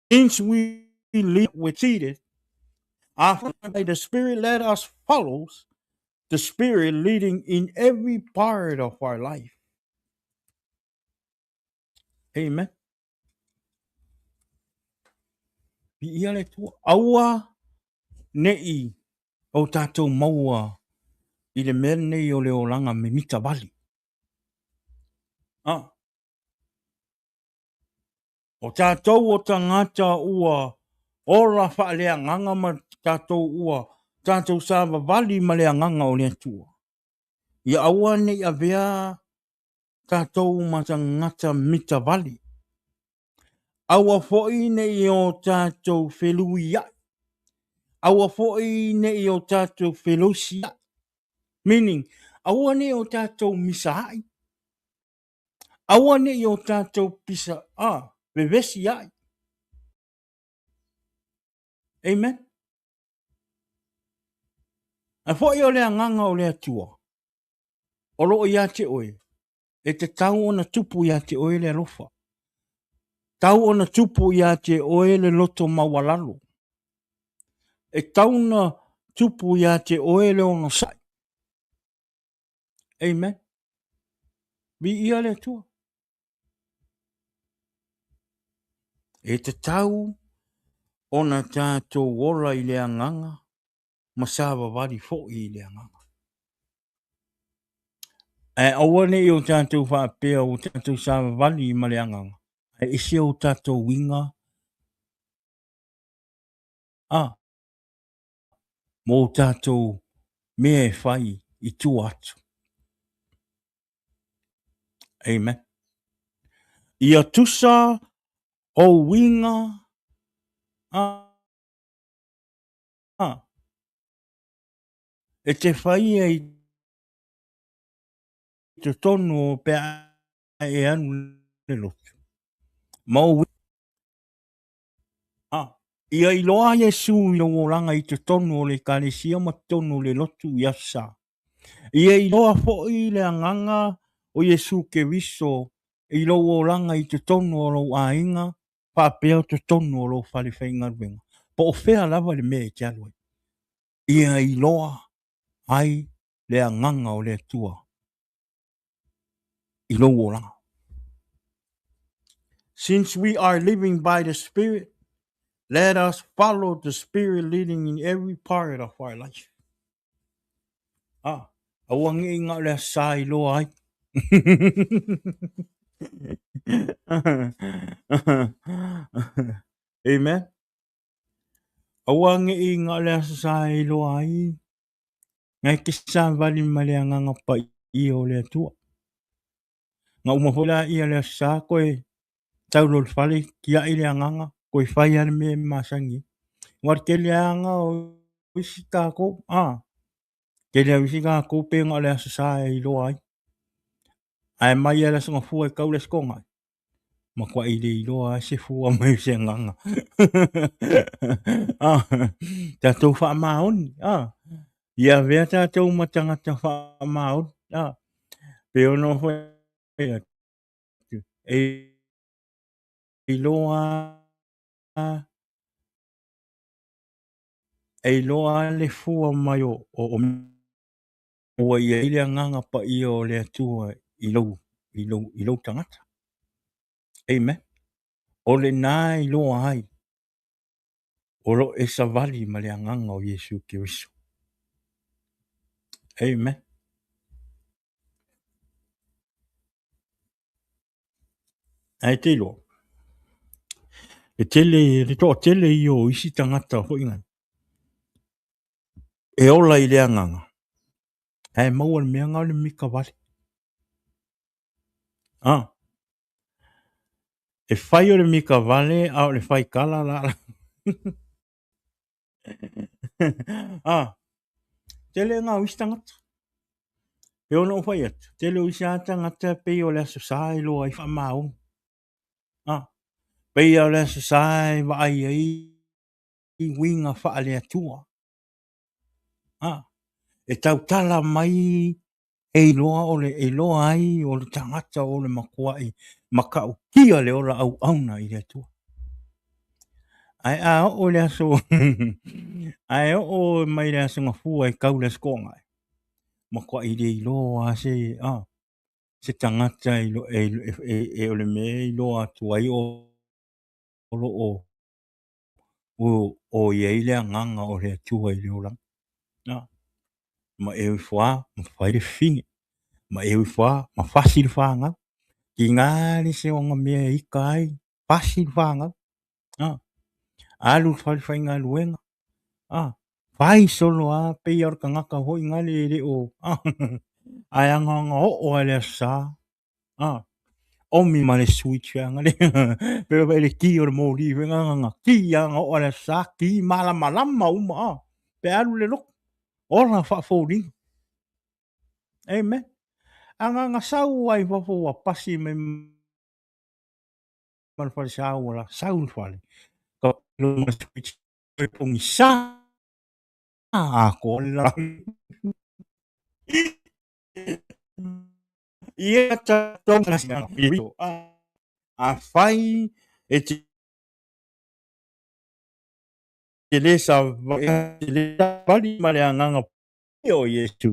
Since we live with seated, after the Spirit let us follow the Spirit leading in every part of our life. Amen. Viia le Atua. Aua ne'i o tatou maua i le mea lenei o le olaga mimita vale. Ah. O tatou o tagata ua ola faaleagaga ma tatou ua tatou savavali ma le agaga o le Atua. Ia aua ne i avea tatou ma tagata mitavale. Aua foi ne i o tatou feluia'i. Aua foi ne i o tatou felusia'i. Meaning, aua ne i o tatou misaa'i. Aua ne i o tatou pisa, ah, vevesi ai. Amen. Ae foi o le agaga o le Atua, o loo ia te oe, e tatau ona tupu ia te oe le alofa. Tau ona tupu ia te oe le loto maualalo. E tau ona tupu ia te oe le onosai. Amen. Viia le Atua. E tatau ona tatou ola i le agaga ma savavali foi i le agaga. Ae aua ne i o tatou faapea ua tatou savavali ma le agaga, ae ese o tatou uiga a mo tatou mea e fai i tua atu. Amen. Ia tusa ou uiga a e te faia i totonu o pe a e alu le lotu. Ma ou A, ia iloa Iesu i lou olaga i totonu o le Ekalesia ma totonu o le lotu i Aso Sa. Ia iloa foi le agaga o Iesu Keriso i lou olaga i totonu o lou aiga faapea totonu o lou fale faigaluega, po o fea lava le mea e te alu ai. Ia iloa ai le agaga o le Atua i lou olaga. Since we are living by the Spirit, let us follow the Spirit leading in every part of our life. Ah, aua nge i ngā le sa i loa ai. Amen. Aua nge i ngā le sa i loa ai. Ngai te savali ma le agaga paia o le Atua. Nga uma foi la ia le aso sa koe tau loa i le fale tiai le agaga koe fai lava le mea e masani ai. Aua o le tele lava o isi tatou, tele lava o isi tatou pei na o le aso sa e iloa ai. Ae mai lava i le Aso Gafua e tau le Aso Toonai, matuai le iloa lava se fua mai o se agaga. Tatou faamaoni, ia avea tatou ma tagata faamaoni, pei ona ou fai atu, e iloa e iloa le fua mai o ua i ai le agaga paia o le Atua i lou, i lou, i lou tagata. Amen. O lena e iloa ai. O lo o e savali ma le Agaga o Iesu Keriso. Amen. Ae te iloa, le tele, le toatele ia o isi tagata foi nai, e ola i le agaga, ae maua le mea na o le mika vale. Ah. E fai o le mika vale, a o le fai kala la. Ah. Tele ngā o isi tagata. E ona ou fai atu, tele o isi a tagata pei o le Aso Sa e iloa ai faamaoni. Ah. Pei o le Aso Sa e vaai ai uiga faale-Atua. Ah. E tautala mai e iloa o le e iloa ai o le tagata o le matuai matautia le ola auauna i le Atua. Ae a oo i le aso ae oo mai le aso Gafua e tau le Aso Toonai, matuai le iloa lava se a se tagata e, e, e, e, o le mea e iloa atu ai o lo o o i ai le agaga o le Atua i le olaga. A, ma e ifo lava ma fai le fine, ma e ifo lava ma fasi le fanau. Tiga le se ona mea e ika ai, fasi le fanau. A, alu i le fale faigaluega. A, fai solo lava pei o le tagata foi gale e le o ae agaga oo lava i le Aso Sa. A, omi ma le switch feaga le pe o le ki o le moli fe nga nga ki a nga o le sa ki malamalama uma a pe alu le loku ola faafoliga. Amen. Aga nga sau ai fafo ua pasi mai ma le fale sa ua la sau le fale ka lo ma switch e pongi sa a ko la Ia tatou afai e te le savali ma le agaga o Iesu,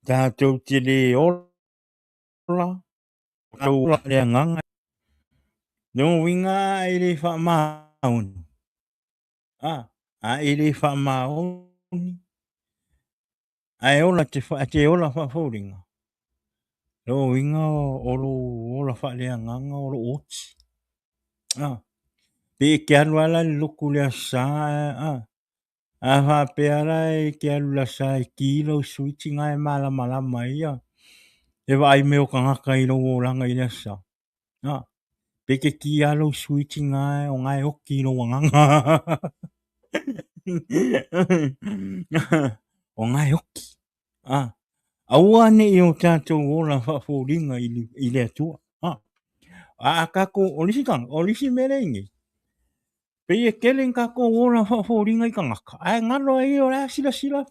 tatou te le ola le agaga. Lona uiga a e le faamaoni, a e le faamaoni, Ae ola te, te ola faafoliga, lou uiga o lou ola faaleagaga o lou oti. Ah, pe e te alu lava la i le lotu i le Aso Sa, ah, a faapea la e te alu i le Aso Sa e ki lou switch na e malamalama ai ia, e vaai mai o tagata i lou olaga i le Aso Sa. Ah, pe te ki lava lou switch na o na e oti i lou agaga. O na e oti. Ah, aua ne i o tatou ola faafoliga i, i le Atua. Ah, a tatou, o le isi tanga, o le isi mea lea i nei, pei e tele ni tatou ola faafoliga i tagata, ae galo ai o le a silasila,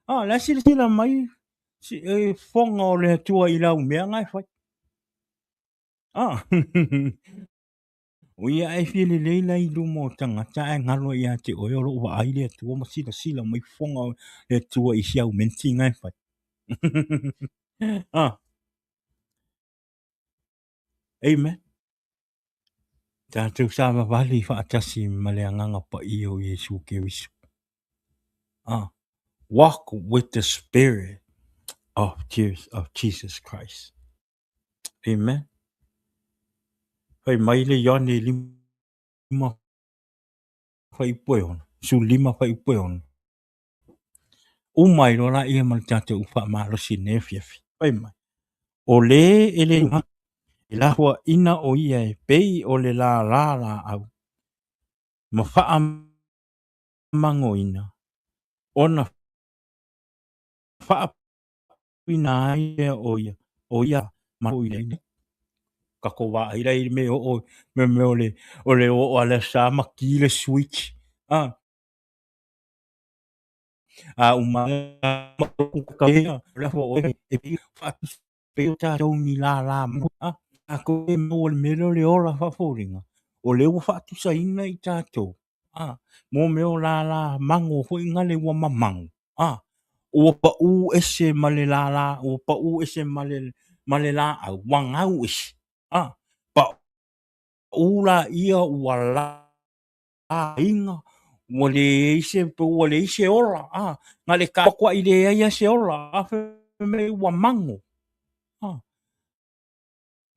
ah, o le a silasila mai e fofoga o le Atua i lau mea na e fai. Ah, o ia e fia lelei la i luma o tagata ae galo ia te oe o lou vaai le Atua ma silasila mai fofoga o le Atua i si au menti na e fai. Ah. Amen. Tatou savavali faatasi ma le Agaga Paia o Iesu Keriso. Ah, walk with the Spirit of Jesus, of Jesus Christ. Amen. Fai mai le Ioane 5 fuaiupu e 6, 15 fuaiupu e 6. Uma ai loa laia ma le tatou faamalosi i lenei afiafi. Fai mai, o lē e le e lafuaina o ia e pei o le lālā laau ma faamagoina ona faapuina ai lea o ia, o ia ma o ia nei. Tatou vaai la i le mea oo, mea mea o le, o le oo a le Aso Sa ma ki le switch. Ah, a uma e o tatou ni lālā a tatou e maua le mea lea o le ola faafoliga o lea ua faatusaina i tatou a mo mea o lālā mago foi gale ua mamago a ua paʻū ese ma le lālā ua paʻū ese ma le ma le laau ua gau ese a paʻū laia ua lāina Ua leai se, ua leai se ola, a, na le matuai leai lava se ola, a, fai mai ua mago, a,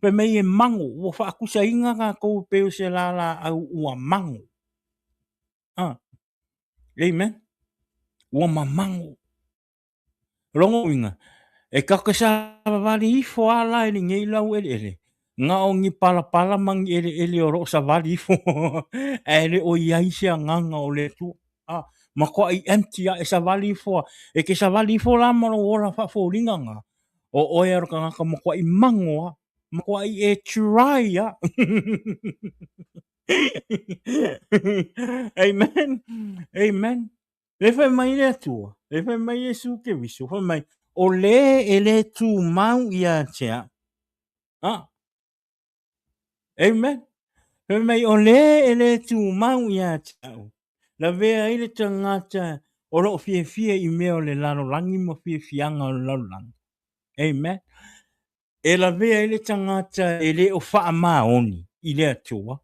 fai mai e mago, ua faatusaina tatou e pei o se lalaau ua mago. A, amen. Ua mamago. O lona uiga, e tatou te savavali ifo lava la i lenei laueleele, na o ni palapala ma ni eleele o lo o savali ifo, ae le o i ai se agaga o le Atua. A, matuai empty lava, e savali ifo lava. E te savali ifo la ma lou ola faafoliga lena, o oe lava o le tagata matuai mago lava, matuai e dry lava. Amen. Amen. Le fai mai le Atua, le fai mai Iesu Keriso, fai mai, o le e le tumau ia te au. Ah. Amen. Fai mai, o le e le tumau ia te au. Lavea ai le tagata o loo fiafia i mea o le lalolagi ma fiafiaga o le lalolagi. Amen. E lavea ai le tagata e le o faamaoni i le Atua.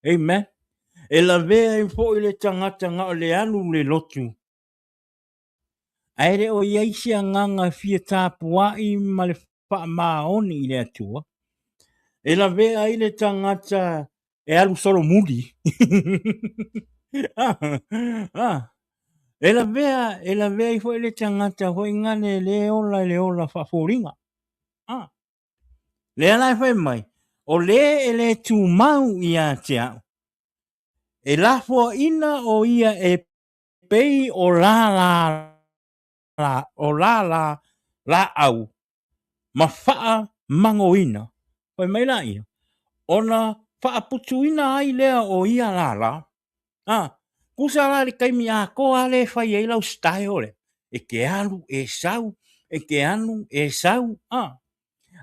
Amen. E lavea ai foi le tagata na o le alu le lotu, ae le o i ai se agaga e fia tapuai ma le faamaoni i le Atua. E lavea ai le tagata e alu solomuli. ah, e lavea, e lavea ai foi le tagata foi ngale le ola i le ola faafoliga. Ah. Lea la e fai mai, o le e le tumau ia te au, e lafoaina o ia e pei o lālā o lālā laau ma faamagoina. Fai mai laia, ona faaputuina ai lea o ia lālā. A, tusa la i le taimi atoa lava lea e fai ai lau style lea, e te alu e sau, e te alu e sau, a.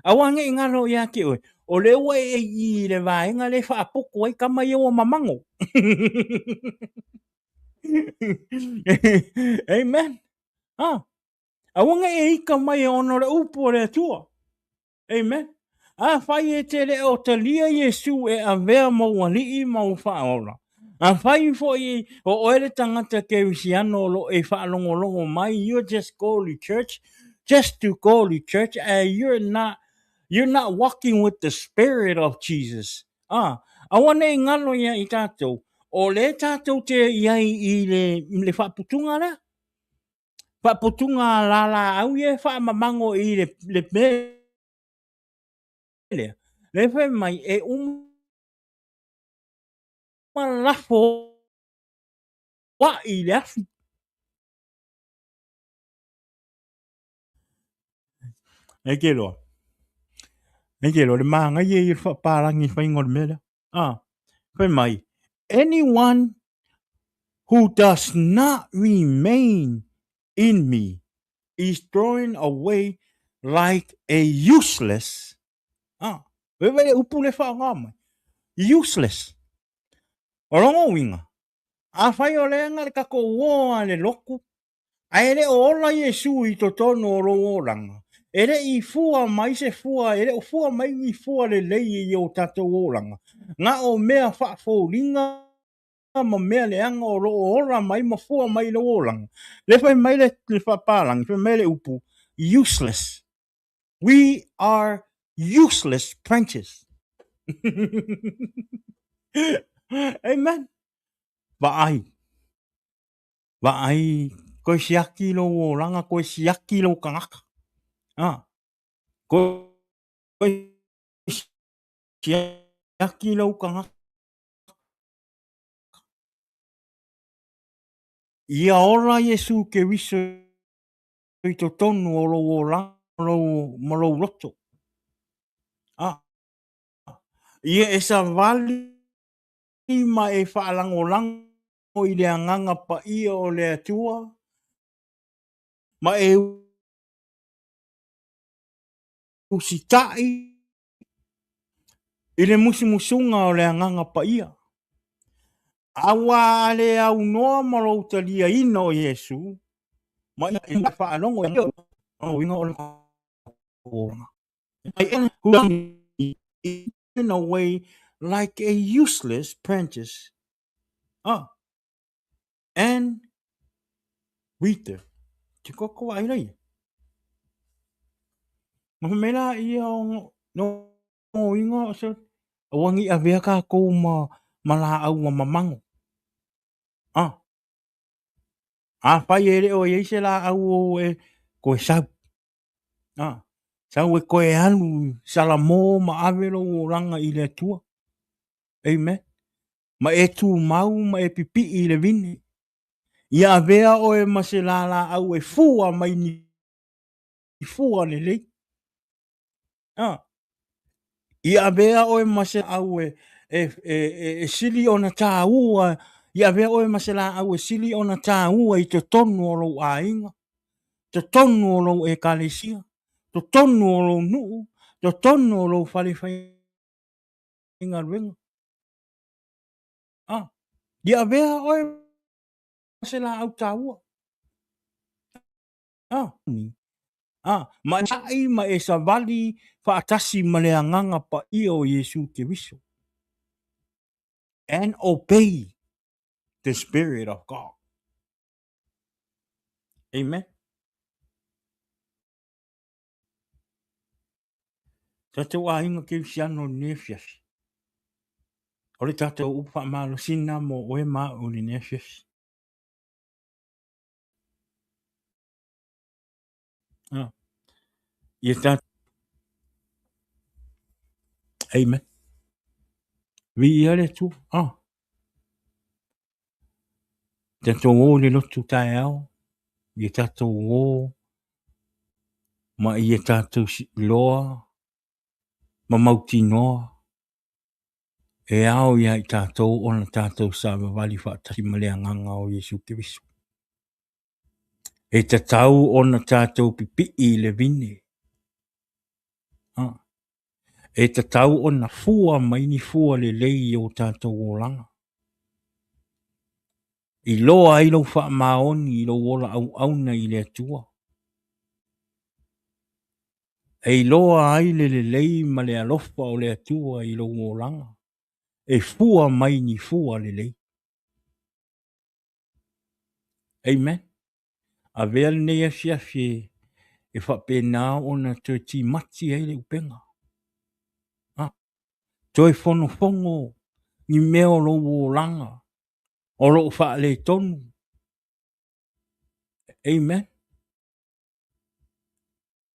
Aua ne i galo ia te oe, o lea ua e i i le vaega lea e faaputu ai tama ia ua mamago. Amen. A, aua ne i e ika mai ona o le upu a le Atua. Amen. Afai e te le o talia Iesu e avea ma ou alii ma ou faaola, afai foi o oe le tagata kerisiano o lo o e faalogologo mai, you're just go to church just to go to church and you're not walking with the spirit of Jesus. Ah, aua ne i galo ia i tatou, o lea tatou te i ai i le, le faaputuga lea. Faaputuga lalaau ia e faamamago i le, le mea lea. Lea fai mai e uma lafo ai i le afi. E ke loa. E ke loa, le māngaia i le faapalagi i faiga o le mea lea. Ah, fai mai, anyone who does not remain in me is thrown away like a useless. Ah, wei le upu le whaonga mai. Useless. O longa uiga, afai o lea nga le tatou uo a le lotu, Ae le o ola Iesu i totonu o lou olaga, e le i fua mai se fua, e le o fua mai ni fua lelei i o tatou olaga, na o mea faafoliga ma mea leaga o lo o ola mai ma fua mai i lou olaga. Lea fai mai le faapalagi, fai mai le upu, useless. We are useless branches. Amen. Vaai. Vaai, koe siaki lou olaga, koe siaki lou tagata. A, koe siaki lou tagata. Ia ola Iesu Keriso i totonu o lou olaga lou, ma lou loto. A, ia e savali ma e faalagolago i le Agaga Paia o le Atua, ma e usitai i le musumusuga o le Agaga Paia. Aua a le aunoa ma lou taliaina o Iesu, ma ia faalogo i uiga o le olaga. In a way like a useless apprentice. Ah. And wither. Te koko ai lai. Ma fai mai laia o no uiga o se aua ne i avea tatou ma ma laau ua mamago. Ah. Afai e le o i ai se laau ou e toe sau. Ah. Sau e toe alu salamo ma ave lou olaga i le Atua. Amen. Ma e tumau ma e pipii i le vine. Ia avea oe ma se lalaau e fua mai ni fua lelei. Ah. Ia avea oe ma se laau e, e, e, e, e sili ona tāua, ia avea oe ma se laau e sili ona tāua i totonu o lou aiga, totonu o lou ekalesia, totonu o lou nuu, totonu o lou fale faigaluega. Ah, ia avea oe ma se laau taua. Ah, ah, ma e sa'i ma e savali faatasi ma le Agaga Paia o Iesu Keriso. And obey the Spirit of God. Amen. Tatou aiga kerisiano i lenei afiafi. O le tatou upu faamalosi lena mo oe ma au i lenei afiafi. Ah. Ia ta Amen. Viia le Atua. Ah. Tatou o i le lotu taeao, ia tatou o ma ia tatou loa ma mautinoa e ao ia i tatou ona tatou savavali faatasi ma le Agaga o Iesu Keriso. E tatau ona tatou pipii i le vine. Ah. E tatau ona fua mai ni fua lelei i o tatou olaga. Iloa ai lou faamaoni i lou ola auauna i le Atua. E iloa ai le lelei ma le alofa o le Atua i lou olaga, e fua mai ni fua lelei. Amen. Avea lenei afiafi e faapena ona toe timati ai le upega. Ah, toe fonofono ni mea o lou olaga o loo faaletonu. Amen.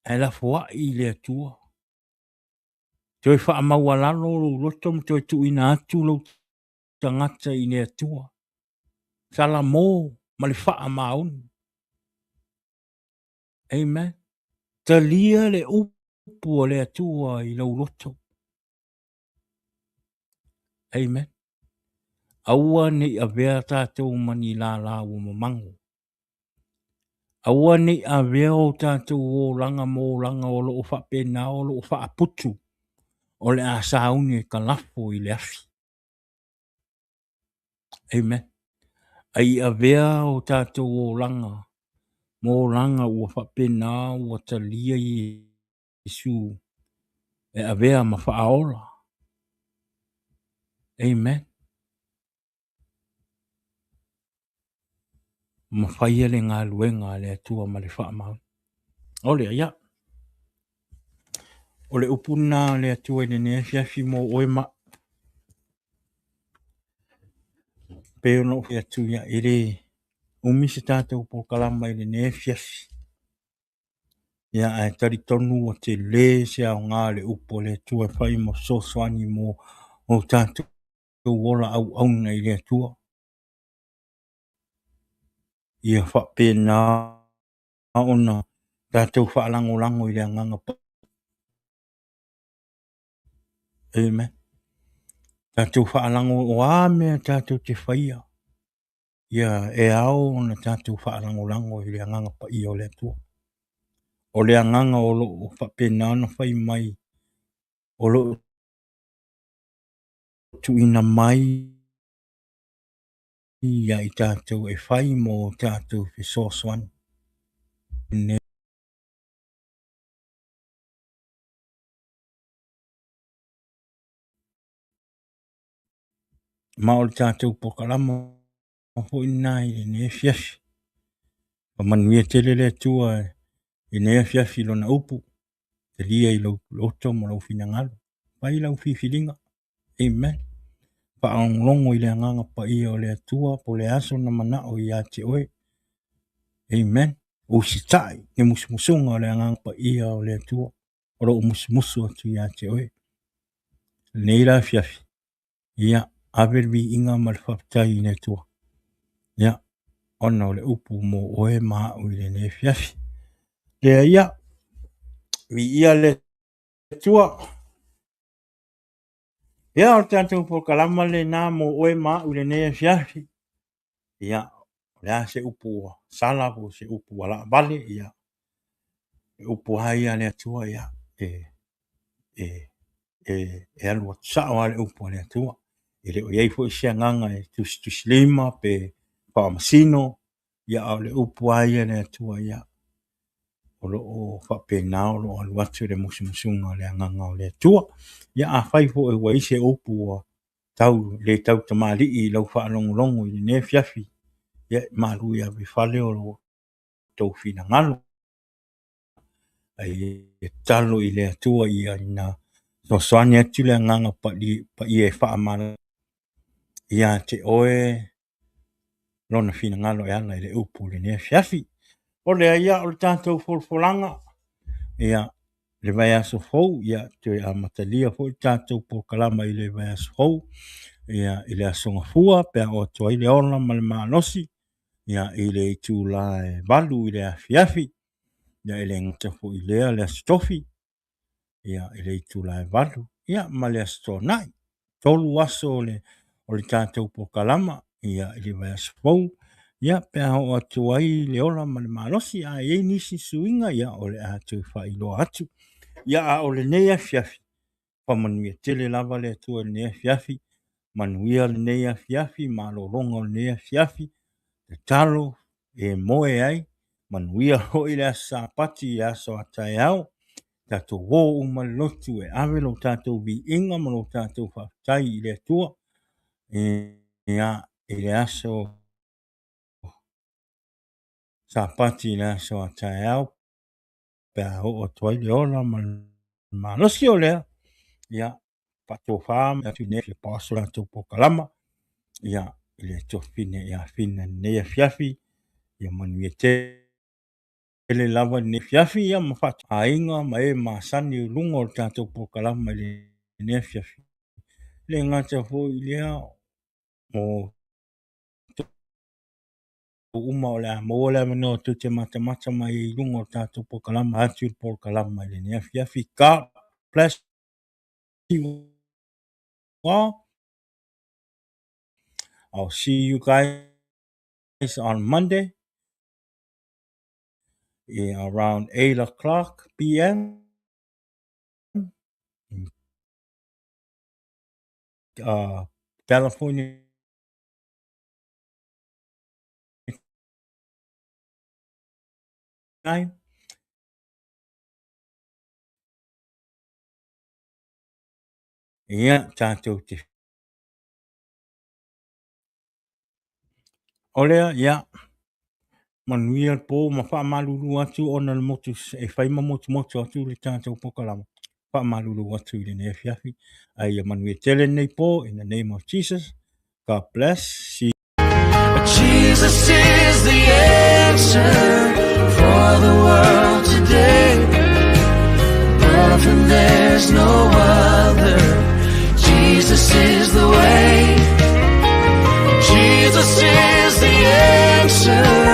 Ae lafoai i le Atua. Toe faamaualalo lou loto ma toe tuuina atu lou tagata i le Atua. Salamo ma le faamaoni. Amen. Talia le upu a le Atua i lou loto. Amen. Aua ne i avea tatou ma ni lala ua mamago. Aua ne i avea o tatou olaga ma olaga o lo o faapena o lo o faaputu o le a sauni e ka lafo i le afi. Amen. A i avea o tatou olaga ma olaga ua faapena ua talia Iesu e avea ma faaola. Amen. Ma faia le galuega a le Atua ma le faamaoni. O lea, ia. O le upu lena a le Atua i lenei afiafi mo oe ma pei ona ou fai atu, ia, e le umi se tatou polokalama i lenei afiafi. Ia, ae talitonu ua tele se aoga o le upu a le Atua e fai ma fesoasoani mo o tatou ola auauna i le Atua. Ia faapena ona tatou faalagolago i le Agaga Paia. Amen. Tatou faalago o a mea tatou te faia, ia e ao ona tatou faalagolago i le Agaga Paia o le Atua. O le agaga o lo o faapena ona fai mai, o lo o tuuina mai ia i tatou e fai mo tatou fesoasoani. Ma o le tatou polokalama. foi lena i lenei afiafi. Faamanuia tele le Atua i lenei afiafi i Lona upu, talia i lou loto ma lou finagalo. Fai lau filifiliga. Amen. Faalogologo i le Agaga Paia o le Atua po o le a sona manao ia te oe. Amen. Usitai le musumusuga o le Agaga Paia o le Atua o lo o musumusu atu ia te oe. Lenei la afiafi, ia, ave le viiga ma le faafetai i le Atua. Ia, ona o le upu mo oe ma au i lenei afiafi. Lea ia, viia le Atua. Ia, o le tatou polokalama lena mo oe ma au i lenei afiafi. Ia, o le a se upu ua sala po o se upu ua laavale, ia, le upu lava ia a le Atua, ia, e, e, e, e alu atu sao lava le upu a le Atua. E le o i ai foi se agaga e tusitusilima pe faamasino, ia, a o le upu lava ia a le Atua, ia, o lo o faapena o lo o alu atu le musumusuga o le Agaga o le Atua. Ia afai foi ua i ai se upu ua tau le tau tamalii i lau faalogologo i lenei afiafi, ia malu i ave i fale o lo outou finagalo. Ae ia tatalo i le Atua ia ina fesoasoani atu le Agaga Paia e faamalamalama ia te oe lona finagalo e ala i le upu i lenei afiafi. O lea ia o le tatou folafolaga, ia le vaiaso fou, ia toe amatalia foi le tatou polokalama i le vaiaso fou, ia i le Aso Gafua pe a oo atu ai le ola ma le malosi, ia i le itula e 8 i le afiafi, ia e le gata foi i lea le Aso Tofi, ia i le itula e 8, ia ma le Aso Toonai. 3 aso o le o le tatou polokalama ia i le vaiaso fou, ia pe a oo atu ai le ola ma le malosi, a i ai nisi suiga, ia o le a toe faailoa atu. Ia a o lenei afiafi, faamanuia tele lava le Atua i lenei afiafi, manuia lenei afiafi, malologa o lenei afiafi, tatalo e moe ai, manuia foi le aso Sapati i le aso a taeao. Tatou o uma i le lotu e ave lo tatou viiga ma lo tatou faafetai i le Atua ia i le aso Sapati i le aso a taeao pe a oo atu ai le ola ma le malosi o lea ia faatofa atu nei le paso tatou polokalama ia i le tuafafine ia Fina i lenei afiafi ia manuia tele. Tele lava lenei afiafi ia ma aiga ma e masani i luga o le tatou polokalama i lenei afiafi. E le gata foi i lea o uma o le a maua le avanoa tou te matamata mai ai i luga o le tatou polokalama atu i le polokalama i lenei afiafi. God bless you all. I'll see you guys on Monday. Around 8 o'clock p.m. California time. Ia, tatou te O lea, ia, manuia le po ma faamalulu atu ona le motu e fai ma motumotu atu le tatou polokalama. Faamalulu atu i lenei afiafi. Ae ia manuia tele lenei po in the name of Jesus. God bless. See Jesus is the answer for the world today. Above him there's no other. Jesus is the way. Jesus is the answer.